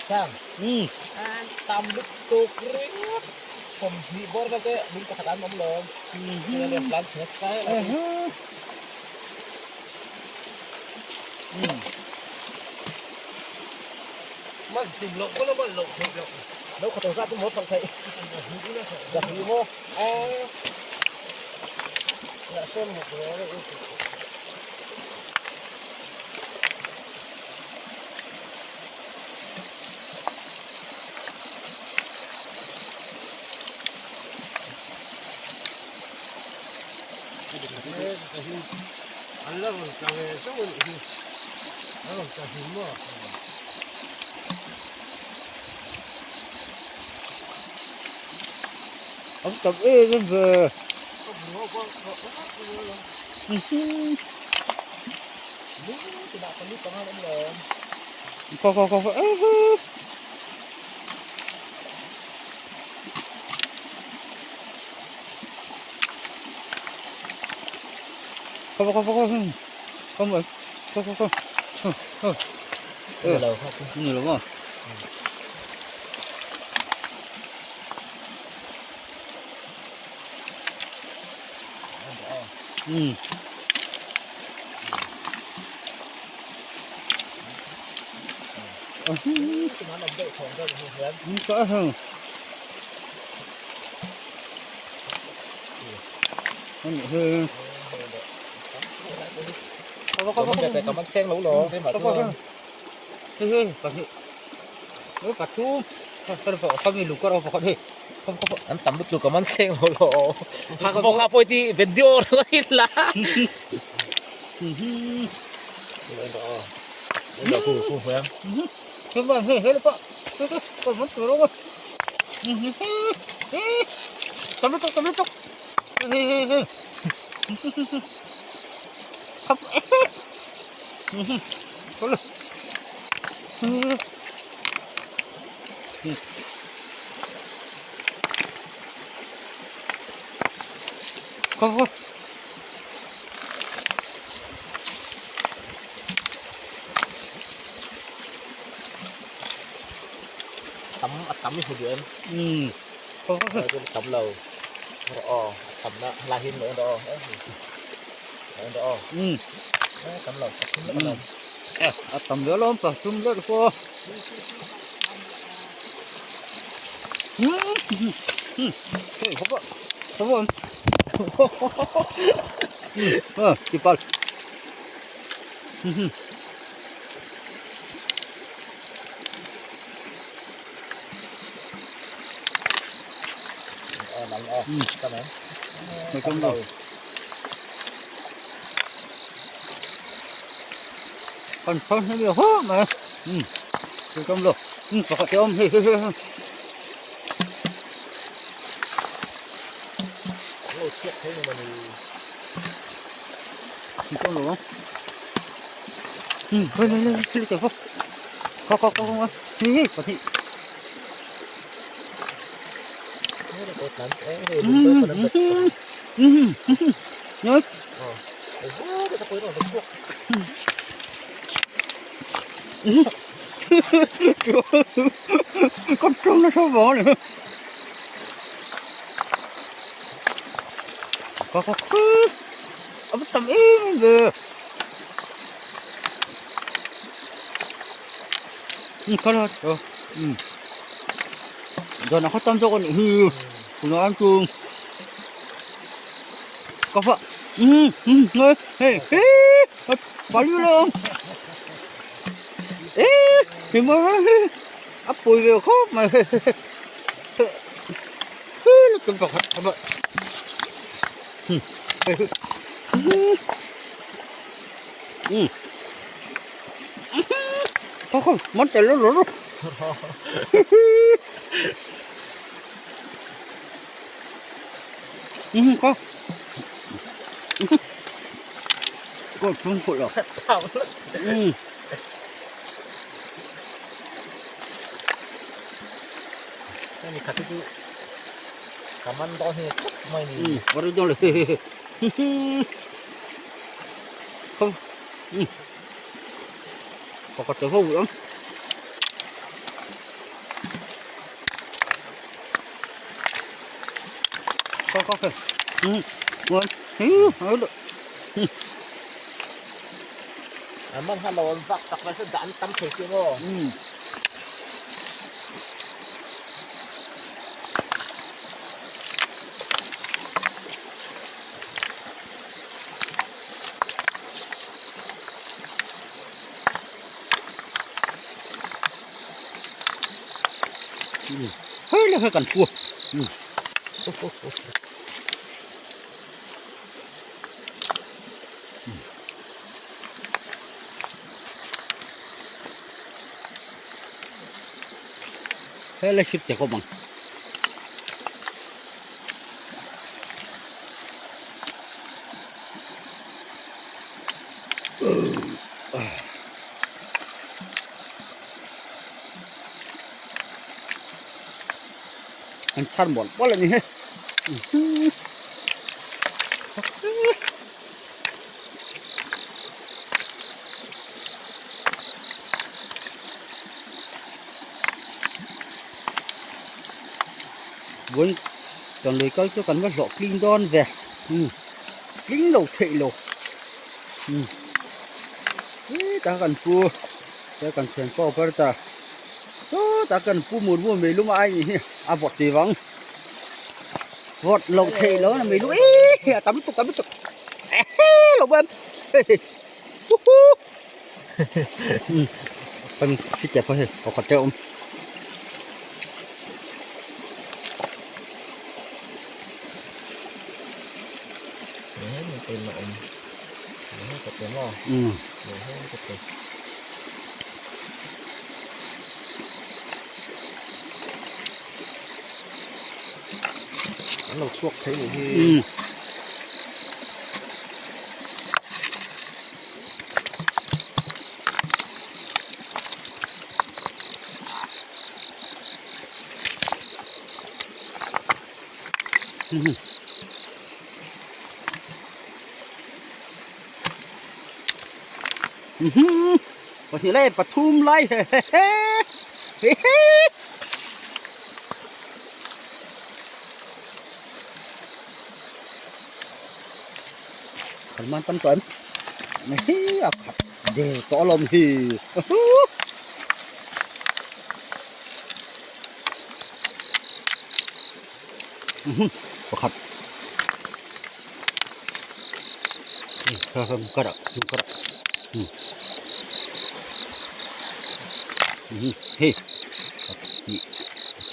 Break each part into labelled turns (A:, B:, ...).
A: Sang. An tam lutuk ringawt. 20 bawr vel te lung pakhat an awm lo. Plan chhe nasa hle lai chu.
B: Man tum loh pawn a man loh theih loh.
A: Lo khaw tawh zat chu maw thawk theih. Zahnih maw?
B: Lah sawn muk reng reng in tih. An la rawn tla ve zauh a nih hi. An rawn tla hlim maw?
C: An tam em em ve. Kho kho kho kho Kho kho kho kho không rồi. Kho kho kho. Kho. Nhiều lắm à? Ừ. Có không?
A: An tam lutuk a man seng lo lo. Kha pawh kha pawh ti video ringawt hi la. Tam a tam i hmu duh em? Tam lo. Aw a tam na lai hin lo aw. Aw. Tam lo a thum lo.
C: A tam ve alawm pa thum let pawh. Hei hawp a hawp a a ti pal. Tam lo. Kan phar hi a hawk mai tam lo pakhat hi a awm hei hei hei. Tam lo ang lên lên lên lên kìa không không không không không hei pahnih. Nhớ. Con trâu nó sâu vỏ này. Có có có tầm im về. Có rồi. Giờ nó có tâm cho con hư. Nó ăn chung. Có vợ. Hey, hey, bao nhiêu luôn. Ê, thì mà ấp bùi về khó mà. Nó cầm vào. Không không, món chè nó rồi. Có. Có trung phụ rồi.
A: Này khát chứ. Cảm ơn to thì mày.
C: Bắt đầu rồi. Không. Pakhat te ho ang. Có có kìa. Ừ. Ngon. Ừ, ừ.
A: Man han lo an vak tak mai chu dah an tam thei si maw?
C: Ừ. Hơi là hơi cần cua. Ừ. Thế là ship chả có bằng. Anh chăn bọn quá là như thế. Vốn còn lưới câu cho cần mất lọ clean đon về. Clean đầu thệ lộ. Ta cần pua, ta cần chèn co per ta. Ta cần pu một mua mấy lúc mà anh à vọt thì vắng. Vọt lộc thệ đó là mấy lúc ấy, tắm tục tắm tục. Lộc em. Phần khi chẹp thôi, có còn treo không? Ừ.
A: Nó chuộc thấy thì
C: Ừ. Có thể lấy pathum lấy. Còn mang tâm chuẩn. Này à đều to lồng thì. Pakhat. Karak, karak. Hey.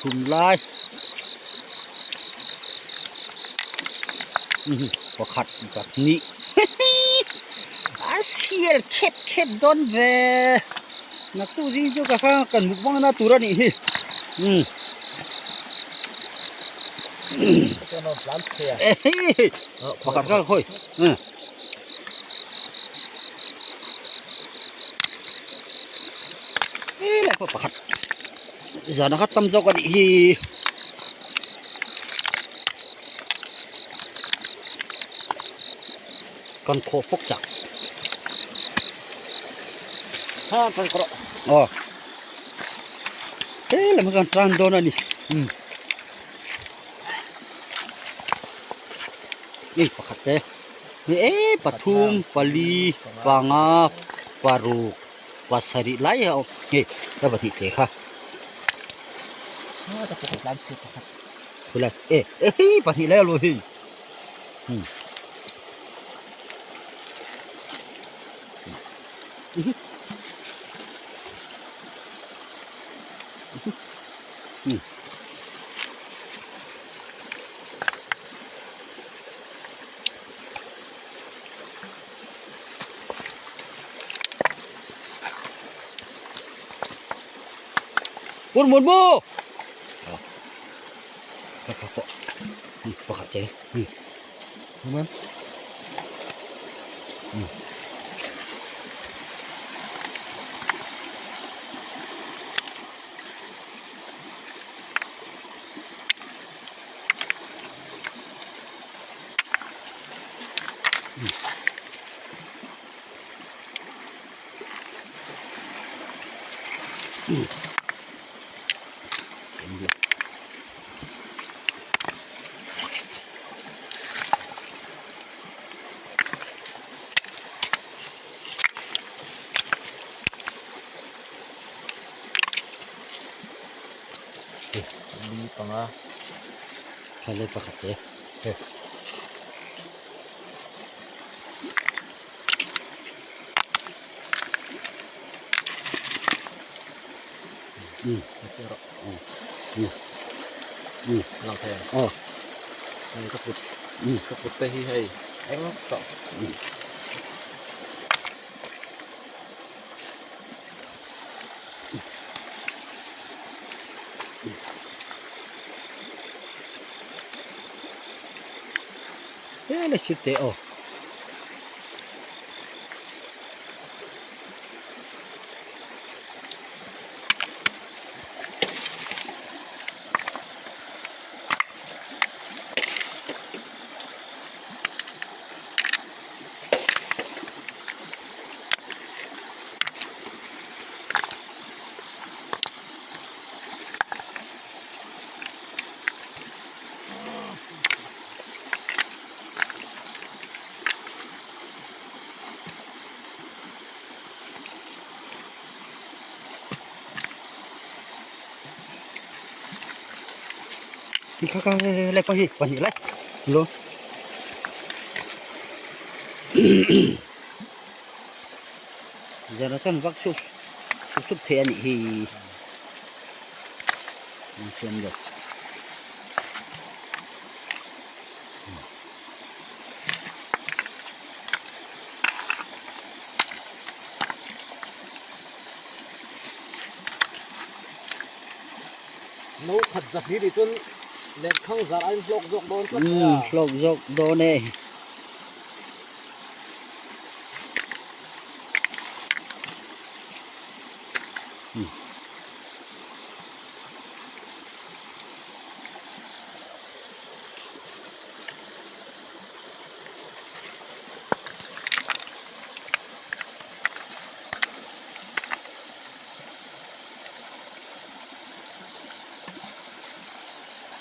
C: Thum lai. Pakhat ni. A sial khep khep don ve. Nak tu jing chu ka kha kan mukbang na tura ni hi.
A: Cho nó lắm xe.
C: Pakhat ka khoi. Ê lại pakhat. Giờ nó khát tâm dâu con hi. Con khô phốc chặt.
A: Ha, con có.
C: Ờ. Thế là mới còn tràn đô này. Ê, pakhat thế. Ê, pathum, pali, panga, paruk, pasari lai ha. Ê, ta bật thế kha.
A: Ta phải làm xe pakhat.
C: Thế là, ê, ê, bật lại rồi. Pun mun bu. Pakhat che.
A: Đúng không? Li panga
C: Thla pakhat te
A: Lang thei ang ka kut ka kut te hi hei eng tawh.
C: Thế là ship thế ồ Thì khá khá lại có gì còn gì lại luôn giờ nó sân vắc sụp sụp sụp thế này thì mình xem được
A: No khat zak hi ri chun len khang zar ain hlawk zawk dawn tlat mai a.
C: Hlawk zawk dawn e.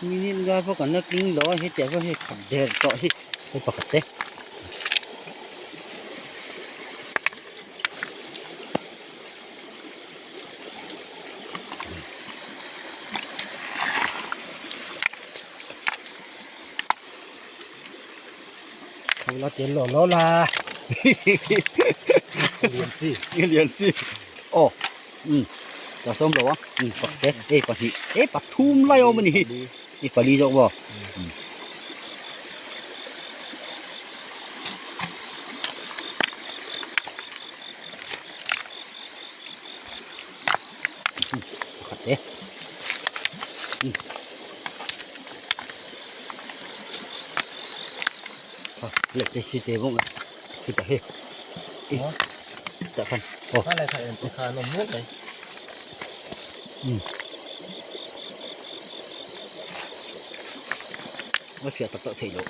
C: Minin ga pawh kan la tling lo a hetiang pawh hei khat der tawh hi hei pakhat te. Không lo tiền lỗ lỗ là
A: Lian chi.
C: Lian chi. Ồ. Ừ. Ta xong rồi á. Ừ, bật thế. Ê, bật hi. Ê, bật thum lai ông mình hi. Ê, bật đi rồiบ่. Bật thế. Ừ. Lại cái gì thế không? Thì ta hết. Ê. Ta phân. Ồ.
A: Cái này phải khá nó muốt này.
C: Ừ. Nó phải tập thể lộ.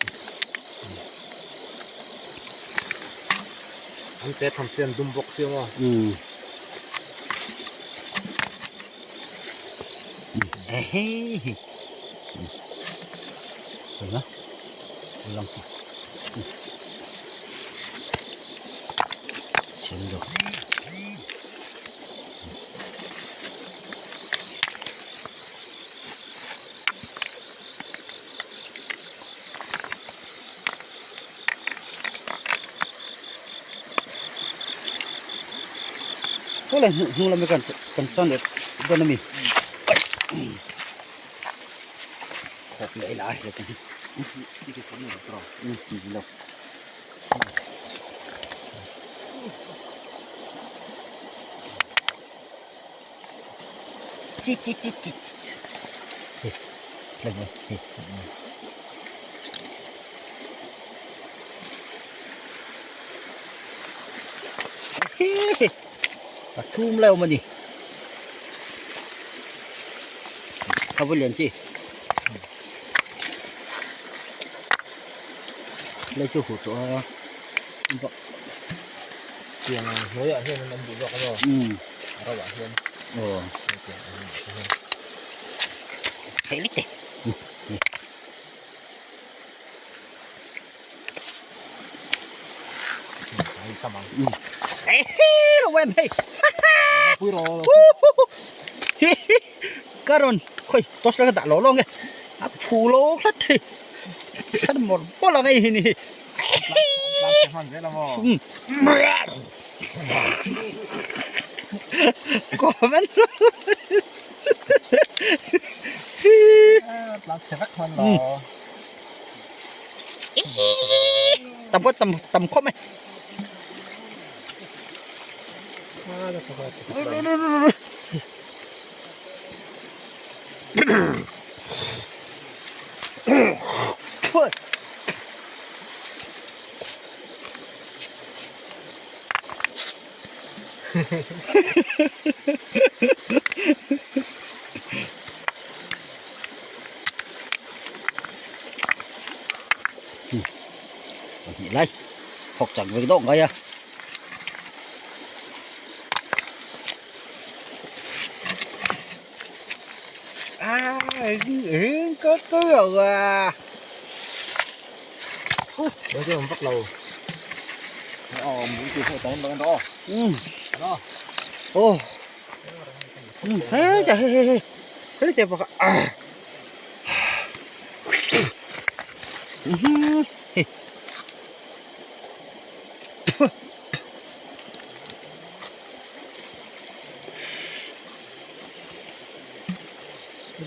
A: Anh té thầm sen đum bọc siêu mà.
C: Ừ. Ê. Rồi đó. Lòng. Chém rồi. Có lẽ hung làm cái cần cho được cho nó mình khóc lại lại rồi cái ừ chi chi chi chi chi lên đây thum leo mà nhỉ không phải liền chi lấy số hột to
A: tiền nối ở hiện nó bị dọc rồi
C: ừ
A: rồi bạn hiện
C: Aw. Hei lite. Ê, lo em hei.
A: Pui ro.
C: Karon, khoi, tos la ka dah lo lo nge. A phu lo khlat hi. San mor bola ngai hi ni. Comment. Tầm có tầm tầm khop mày. Thôi. Lấy học chẳng việc động ngay à. À, có cứ rồi à.
A: Bây giờ mình bắt đầu. Ờ, muốn tìm hộ tống đó.
C: Ừ.
A: Đó.
C: Ô. Ừ, thế chà hê hê hê. Thế đẹp vào à. Ừ.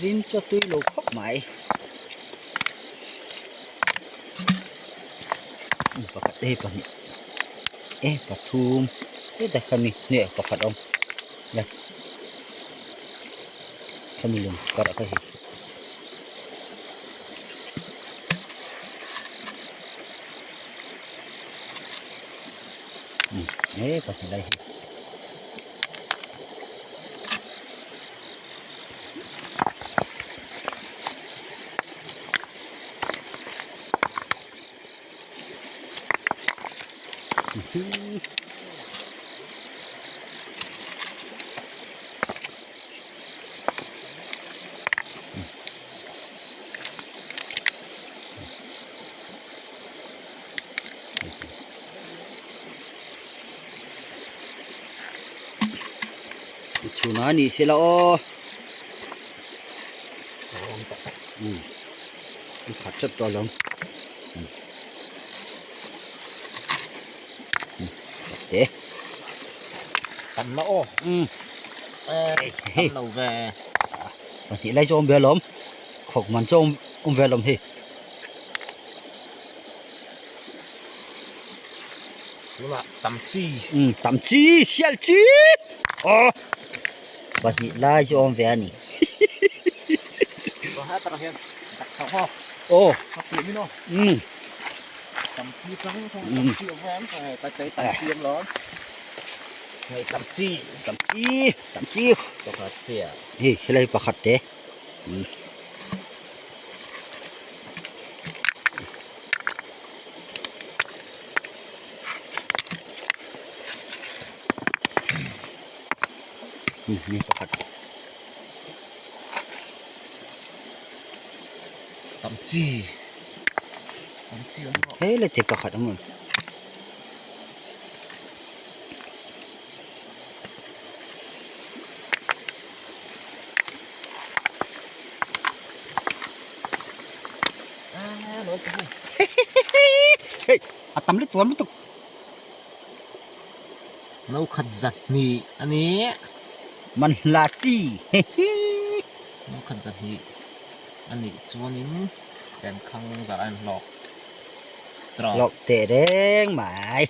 C: Rim cho tôi lô khóc mày. Pakat eh pahnih eh pathum hetlai khami hne pakhat a awm le khami lung karah kha hi he pahnih lai hi. Chhuna ni se la aw khat tep tawh alawm. Te.
A: Tam na aw. Tam lo ve.
C: Pahnih lai chu awm ve alawm. Khawk man chu awm ve alawm hei.
A: Tunah tam chi.
C: Tam chi, sial chi. Aw. Pahnih lai chu awm ve a ni. Aw.
A: Tam chi.
C: Tam chi, tam chi.
A: Pakhat chiah.
C: Hei helai pakhat te. Ni pakhat.
A: Tam chi. Tam chi awm rawh.
C: Helai te pakhat awm. Hei, a tam lutuk am lutuk.
A: No khat zat hnih a ni.
C: Man hla chi.
A: No khat zat hnih a nih chuanin kan khang zah a inhlawk.
C: Hlawk teh reng mai.